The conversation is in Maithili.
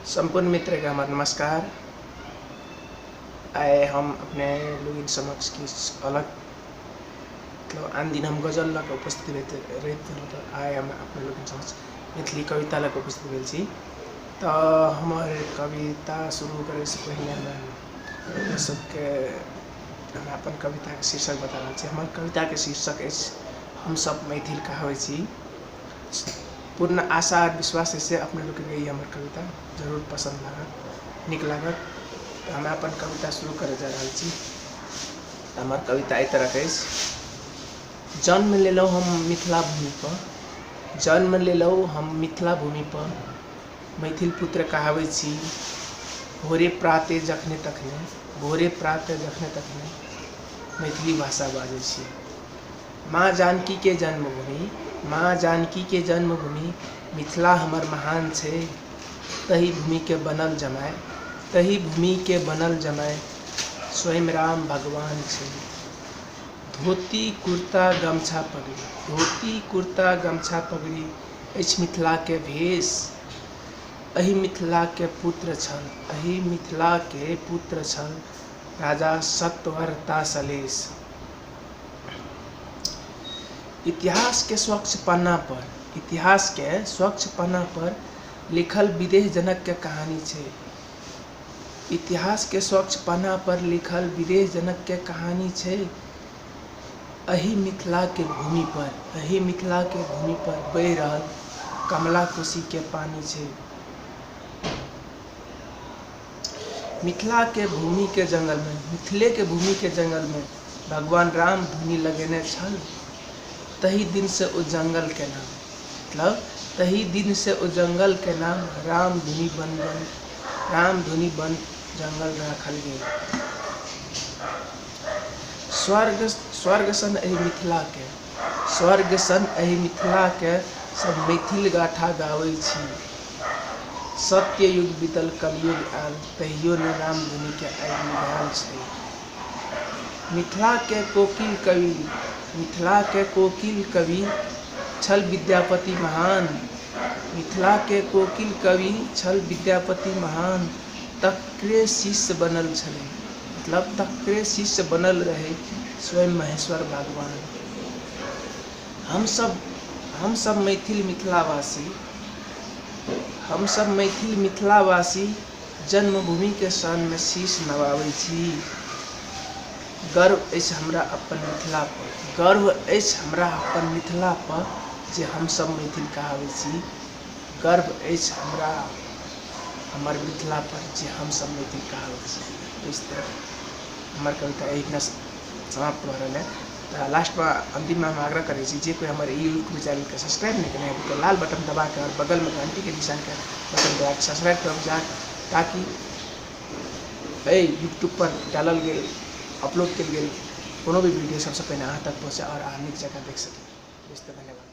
संपूर्ण मित्र के हमार नमस्कार। आए हम अपने लोग समक्ष किछु अलग मतलब आन दिन हम गजल लऽ कऽ उपस्थित रहैत रहलहुँ, आइ हम अपने लोग समक्ष मैथिली कविता लऽ कऽ उपस्थित भेल छी। तऽ हमर कविता शुरू करैसँ पहिने हमरा सबके हम अपन कविताके शीर्षक बता रहल छी। हमर कविताके शीर्षक अछि हमसब मैथिल कहाबै छी। पूर्ण आशा आओर विश्वास से अपने लोकके ई हमर कविता जरूर पसन्द लागत, नीक लागत। तऽ हम अपन कविता शुरू करय जा रहल छी। हमर कविता एहि तरहके अछि। जन्म लेलहुँ हम मिथिला भूमिपर, जन्म लेलहुँ हम मिथिला भूमिपर, मैथिल पुत्र कहाबै छी। भोरे प्राते जखने तखने, भोरे प्राते जखने तखने मैथिली भाषा बाजै छी। माँ जानकी के जन्मभूमि, माँ जानकी के जन्मभूमि मिथिला हमर महान छै। तही भूमिके बनल जमाय, तही भूमिके बनल जमाय स्वयं राम भगवान छै। धोती कुर्ता गमछा पगड़ी, धोती कुर्ता गमछा पगड़ी अछि मिथिलाके भेष। एहि मिथिलाके पुत्र छल, एहि मिथिलाके पुत्र छल राजा सत्वर्ता सलेश। इतिहास के स्वच्छ पन्ना पर, इतिहास के स्वच्छ पन्ना पर लिखल विदेह जनक के कहानी छै। इतिहास के स्वच्छ पन्ना पर लिखल विदेह जनक के कहानी छै। एहि मिथिला के भूमि पर, एहि मिथिला के भूमि पर बहि रहल कमला कोसी के पानी छै। मिथिला के भूमि के जंगल में, मिथिले के भूमि के जंगल में भगवान राम धुनी लगेने छल। तही दिन से ओ जंगल के नाम, मतलब तही दिन से ओ जंगल के नाम रामधुनी वन बन, रामधुनी वन जंगल राखल गेल। स्वर्ग स्वर्ग सन एहि मिथिला के, स्वर्ग सन एहि मिथिला के सब मैथिल गाथा गाबै छी। सत्य युग बीतल कलयुग आयल, तहियो ने रामधुनी के आगि मिझायल छै। मिथिला के कोकिल कवि, मिथिला के कोकिल कवि छल विद्यापति महान। मिथिला के कोकिल कवि छल विद्यापति महान, तकरे शिष्य बनल छलै, मतलब तकरे शिष्य बनल रहै स्वयं महेश्वर भगवान। हमसब मैथिल मिथिलावासी, हमसब मैथिल मिथिलावासी जन्मभूमिके शानमे शीश नवाबै छी। गर्व अछि हमरा अपन मिथिला पर, गर्व अछि हमरा अपन मिथिला पर जे हमसब मैथिल कहाबै छी। गर्व अछि हमरा हमर मिथिला पर जे हमसब मैथिल कहाबै छी। इस तरह हमर कविता एहिना समाप्त भऽ रहल है। तऽ लास्टमे अन्तिममे हम आग्रह करै छी जे कोइ हमर ई यूट्यूब चैनलके सब्सक्राइब नहि केने हेतै तऽ लाल बटन दबाके आओर बगलमे घंटीके निशानके बटन दबाके सब्सक्राइब करब जा, ताकि एहि यूट्यूब पर डालल गेल अपलोड कयल गेल कोनो भी वीडियो सबसँ पहिने अहाँ तक पहुँचे और अहाँ नीक जकाँ देख सकी। धन्यवाद।